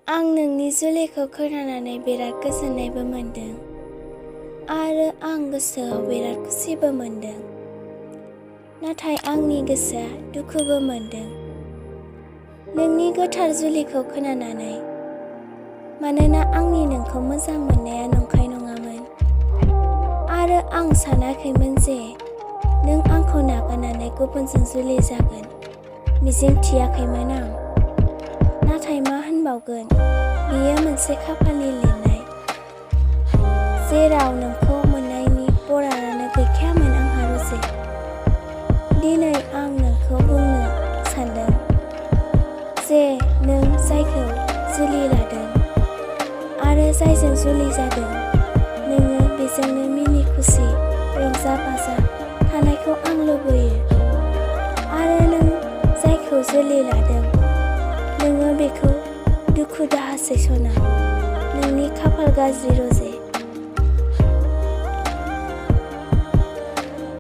आं नोंनि जुलिखौ खोनानानै बिराद गोजोननायबो मोनदों आरो आं गोसोआव बिराद खुसिबो मोनदों। नाथाय आंनि गोसोआ दुखुबो मोनदों नोंनि गोथार जुलिखौ खोनानानै, मानोना आंनि नोंखौ मोजां मोननाया नंखाय नङामोन आरो आं सानाखैमोन जे नों आंखौ नागारनानै गुबुनजों जुलि जागोन। मिजिं थियाखैमोन आं। नाथाय मा होनबावगोन, बेयो मोनसे खाफालनि लिरनाय, जेराव नोंखौ मोननायनि बरादानो गैखायामोन आंहा रजे। दिनै आं नोंखौ बुंनो सानदों जे नों जायखौ जुलि लादों आरो जायजों जुलि जादों, नोङो बेजोंनो मिनि खुसि रंजा बाजा थानायखौ आं लुबैयो। आरो नों जायखौ जुलि लादों, नोङो बेखौ दुखु दाहा सैसना। नोंनि खाफाल गाज्रि रजे।